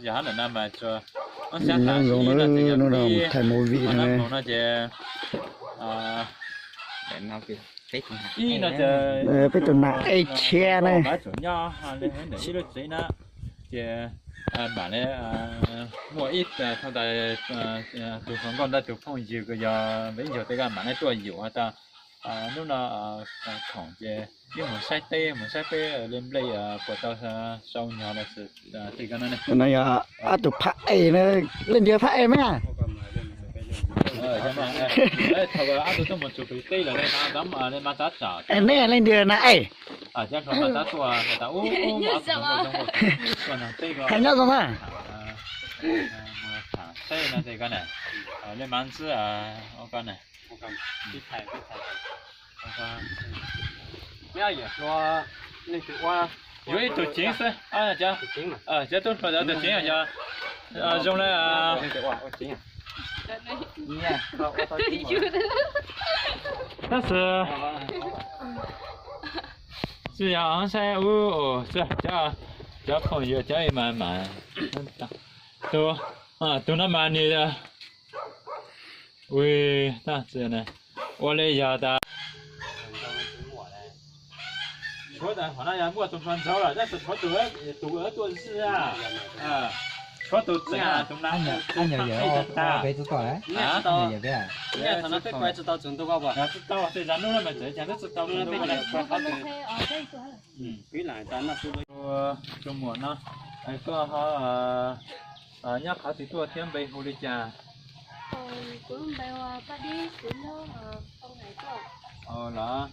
Yog hab ntawm no mas tsuas ob sab tas ib no ces yog ib, no ces ib no ces peb tus nam ej tshiab na, mas tsuas nyob li ntawm ib lub tsev na. Ces mam li muaj ib tug hluas nkauj ntawm tus phooj ywg uas yog Npeb Ntsuag tej ko mam li tuaj yuav tau. Hnub no khoom ces wb mus saib teb, mus saib peb li nplej puas tau sau nyog los sis tej ko no ne. No yog ob tug phab ej, leej twg phab ej mas? Thaum ob tug tuaj mus txug pem teb lawm, neb leej twg na ej? Hais nyob zoo na. Saib no tej ko na, li mas ntxwb ko na. Yuav ib tug ceev xwb, cov tub hluas cov tub ceev yog zoo le. Tab sis tsis yog saib ub, cov phooj ywg cov mas mas tus, tus no mas nws ua li yog tas, tshuav tas qhov no yog muaj tus hluas nraug lawm tab sis tshuav tus, tus tuaj zij, tshuav tus tseem, tus na, tsis tau, tej zag nub no mas tseem tsis tau, tus muam no, koj ho nyob qhov twg tuaj thiab npe hu li cas? Los,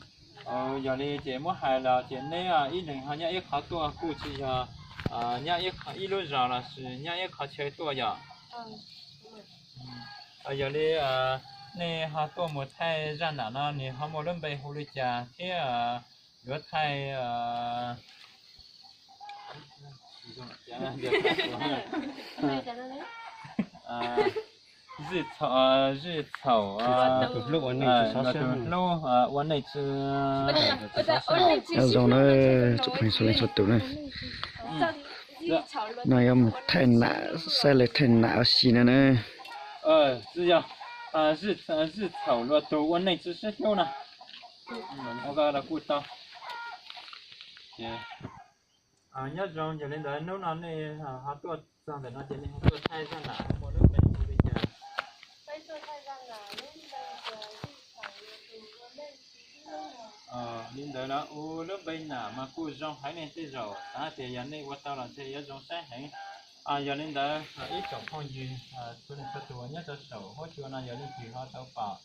yog li ces muab hais los ces neb ib leeg ho nyob ib qhov tuaj, kuj tsis yog nyob ib lub zos los sis nyob ib qhov chaw tuaj yom? Yog li nej ho tuaj mus thaij zaj nam no nws ho muaj lub npe hu li cas thiab yuav thaij zij txhaum, tus hlub ua neej tsis, zoo na, tsoom phooj ywg txhua leej txhua tus na. No yuav mus thaij nam, saib lawv thaij nam ua si no na. Zij txhaum luag tug ua neej tsis sib hlub no. Kuj tau. Nyob zoo, yog li ntawd hnub no nej ho tuaj txog ntawm no ces nej ho tuaj thaij zaj nam muaj lub npe hu li cas? Li ntawd los ua lub npe nam mas kuj zoo heev, nej tej zaum xav tias yog nej ua tau los ntshe yuav zoo saib heev. Yog li ntawd ib tsoom phooj ywg txhua leej txhua tus nyob rau saum huab cua no yog leej twg ho tau pom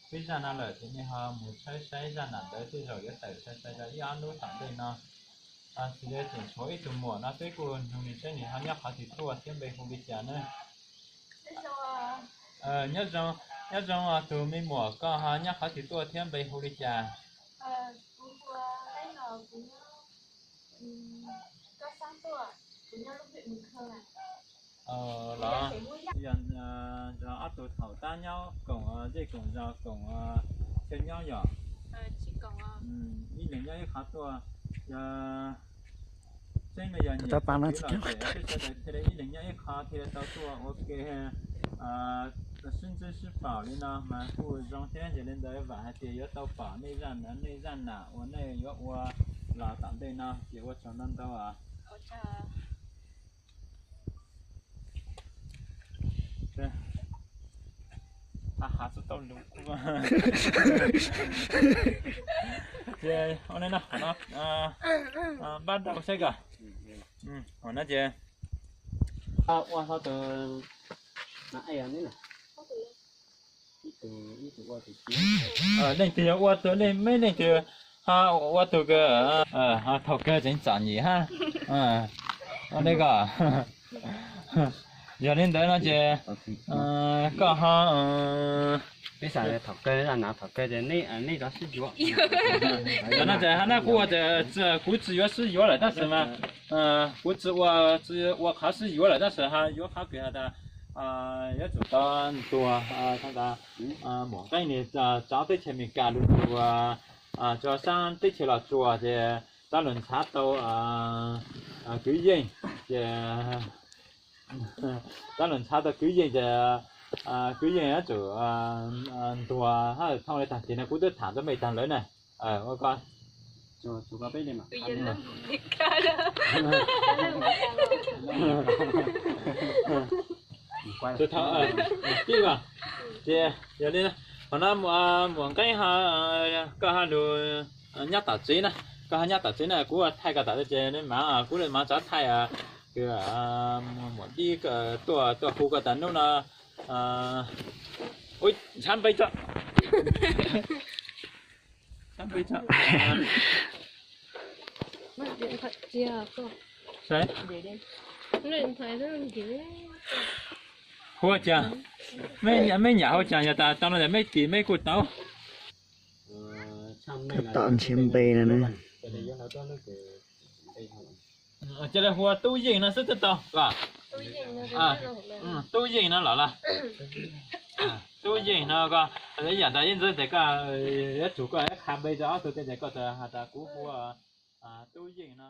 peb zaj no lawm ces nej ho mus tshawb saib zaj nam ntawd tej zaum yuav tawm sai sai rau ib ob hnub tom ntej no. Tsis li tseem tshuav ib tug muam no peb kuj nug nws seb nws ho nyob qhov twg tuaj thiab npe hu li cas na. Nyob zoo, nyob zoo tus me muam, koj ho nyob qhov twg tuaj thiab npe hu li cas? Los yog ob tug thaum tab nyob koom zej koom zos koom chaw nyob yom? Ib leeg nyob ib qhov tuaj, yog tseeb no yog nyiam tsis laus ces peb sawv daws thiaj li ib leeg nyob ib qho thiaj li tau tuaj ua ke sib ntsib sib pom li no mas kuj zoo thiab. Yog li ntawd vam hais tias yuav tau pom nej zaj, nej zaj nam uas nej yuav ua los tom ntej no ces ua tsaug ntau ntau. Ces ua li no, npaj rau saib kom, no ces ua ho tus leej twg yog ua tus, nej meb leej twg ho ua tus kawg, ho thaum kawg tseem txom nyem hab. Ua li ko, yog li ntawd no ces koj ho, peb xav thaum kawg, thaum kawg ces nej rov sib yuav. Yog no ces hab na, kuv ua tias kuv tsis yuav sib yuav lawm tab sis mas, kuv tsis ua, tsis ua qhov sib yuav lawm tab sis ho yuav qhov kws has tas yuav tsum tau ntuas tas Muam Nqeeb nws tso teb chaws Amelikas lug tsuas, tso sab teb chaws Los Tsuas ces tso lug ntshav tau kwv yeej ces Tab lawm ntxhab tau kwv yeej ces kwv yeej yuav tsum ntuas hab thauj li tag kis no kuv twb tham rau mej tag lawm na. Ua ko tib ko ces yog li qhov no muam nqeeb koj ho lug nyob tom tsev na, koj ho nyob tom tsev na kuv thaij koj tom ces mav kuv le mav tsav thaij kws muam dib tuaj tuaj hu koj tas nub no. Ua ntshav npe tso. Hu cas, mej nyam hu cas yog tas tau no ces mej tim mej kuj tau. Tom ntshav npe no na. Cia li hu ua Tub Yeej no xwb twb tau. Tub Yeej no los las. Tub Yeej no ko, ib yam ntawd ib ntxwb tes koj yuav tsum koj qha npe rau ob tug tej tes koj has tas kuv hu ua Tub Yeej no.